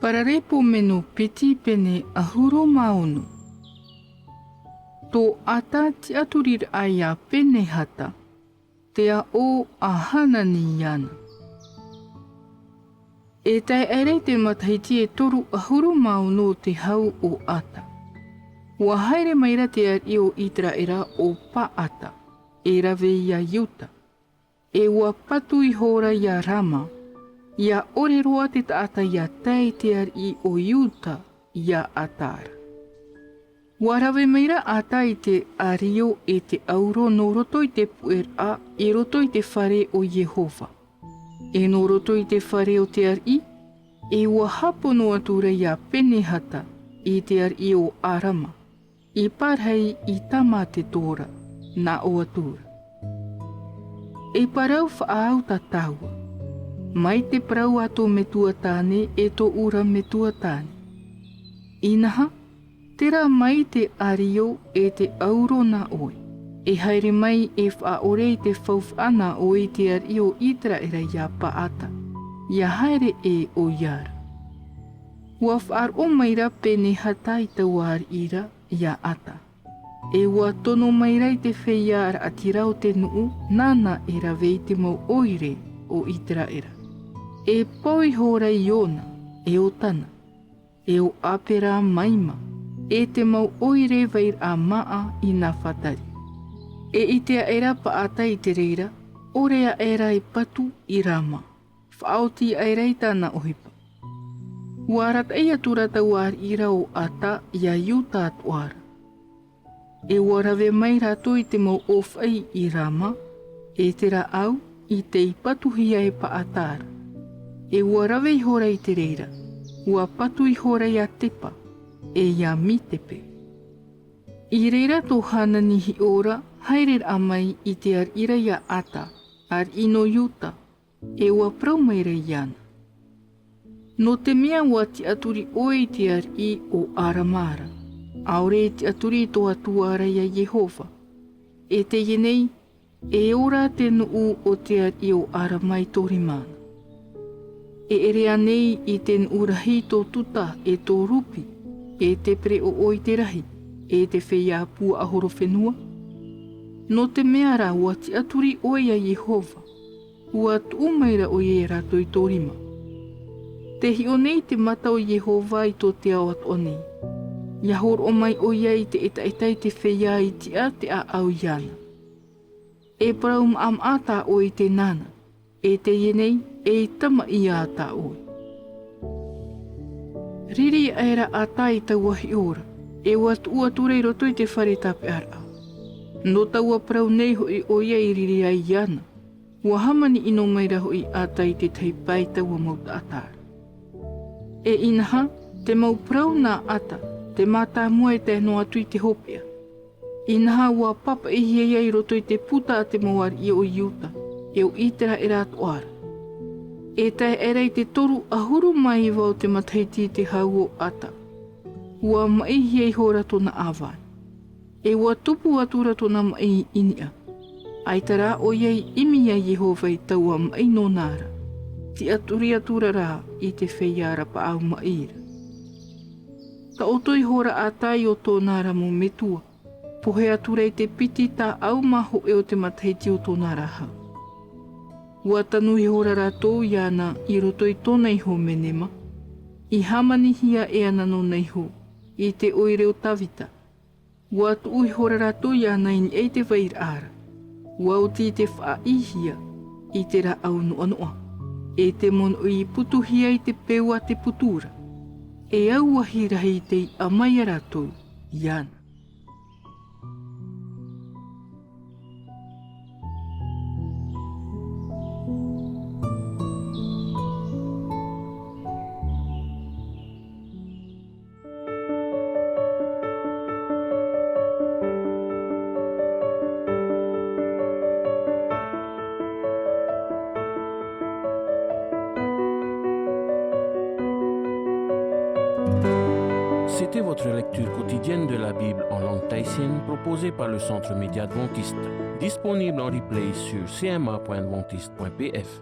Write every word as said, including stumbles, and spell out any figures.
Paraleipomeno piti, pene ʻahuru mā ono. Tō Ata tiʻaturiraʻa iā Penehata, te aʻo a Hanani iāna. E tae aʻera i te matahiti e toru ʻahuru mā ono o te hau o Ata, ʻua haere maira te ariʻi o Iteraera ʻo Paata, e rave iā Iuta, e ʻua patu ihora iā Rama, ʻia ʻore roa te taʻata ʻia tae i te ariʻi o Iuta iā Ata ra. ʻUa rave maira Ata i te ʻārio e te ʻauro nō roto i te puʻeraʻa, i roto i te fare o Iehova, e nō roto i te fare o te ariʻi, e ʻua hāpono atura iā Penehata, i te ariʻi o Arama, i pārahi i Tama te tora, nā ʻō atura. E parau faʻaau tā tāua, mai te parau a tō metua tāne e tōʻu ra metua tāne. Inaha, terā mai te ʻārio e te ʻauro nā ʻoe. E haere mai e faʻaʻore i te faufaʻa nā ʻoe i te ariʻi o Iteraera iā Paata, ʻia haere ʻē ʻoia ra. ʻUa faʻaroʻo maira Penehata i taua ariʻi ra iā Ata, e ʻua tono maira i te feiā raʻatira o te nuʻu nāna e rave i te mau ʻoire o Iteraera, e pau ihora i ʻōna, e ʻo Tana, e ʻo Apera-maima, e te mau ʻoire vairaʻa māʻa i Nafatali. E ʻite aʻera Paata i te reira, ʻore aʻera e patu i Rama, faʻaoti aʻera i tāna ʻohipa. ʻUa arataʻi atura taua ariʻi ra o Ata iā Iuta atoʻa ra. E ʻua rave mai rātou i te mau ʻōfaʻi i Rama, e te rāʻau i tei patuhia e Paata ra. E ʻua rave ihora i te reira, ʻua patu ihora iā Tepa, e iā Mitepe. I reira tō Hanani hiʻo ra, haereraʻa mai i te ariʻi ra iā Ata, ariʻi nō Iuta, e ʻua parau maira iāna. Nō te mea ʻua tiʻaturi ʻoe i te ariʻi o Arama ra, ʻaore e tiʻaturi i tō Atua ra iā Iehova. E teie nei, e ora te nuʻu o te ariʻi o Arama i tō rima na. E ʻere ānei i te nuʻu rahi tō tuta e tō rupi, e te pereʻoʻo i te rahi, e te feiā puaʻahorofenua? Nō te mea rā ʻua tiʻaturi ʻoe iā Iehova, ʻua tuʻu maira ʻoia iā rātou i tō rima. Tē hiʻo nei te mata o Iehova i tō te ao atoʻa nei, ʻia hōroʻa mai ʻoia i te ʻetaʻeta i te feiā i tiʻa te ʻāʻau iāna. E parau maʻamaʻa tā ʻoe i te nānā, e teie nei, ei tamaʻi ā tā ʻoe. Riri aʻera Ata i taua hiʻo ra, e ʻua tuʻu atura i roto i te fare tāpeʻaraʻa. Nō taua parau nei hoʻi ʻoia i riri ai iāna, ʻua hāmani ʻino maira hoʻi Ata i te tahi pae i taua mau taʻata ra. E inaha, te mau parau nā Ata, te mātāmua e tae noa atu i te hopeʻa. Inaha ʻua pāpaʻihia ia i roto i te puta a te mau ariʻi o Iuta, e o Iteraera atoʻa ra. E tae aʻera i te toru ʻahuru mā iva o te matahiti i te hau o Ata, ʻua maʻihia ihora tōna ʻāvae. E ʻua tupu atura tōna maʻi i niʻa. ʻAita rā ʻoia i ʻimi iā Iehova i taua maʻi nōna ra, tiʻaturi atura rā i te feiā rapaʻau maʻi ra. Taʻoto ihora Ata i ʻō tōna ra mau metua, pohe atura i te piti tāʻau mā hōʻē o te matahiti o tōna ra hau. ʻUa tanu ihora rātou iāna i roto i tōna iho menema, i hāmanihia e ana nōna iho, i te ʻoire o Tavita. ʻUa tuʻu ihora rātou iāna i niʻa i te vairaʻa ra, ʻua oti i te faʻaʻīhia, i te rāʻau noʻanoʻa, e te monoʻi i putuhia i te peu a te putu ra, e auahi rahi tei ʻama ia rātou iāna. C'était votre lecture quotidienne de la Bible en langue tahitienne proposée par le Centre Média Adventiste, disponible en replay sur C M A point adventiste point P F.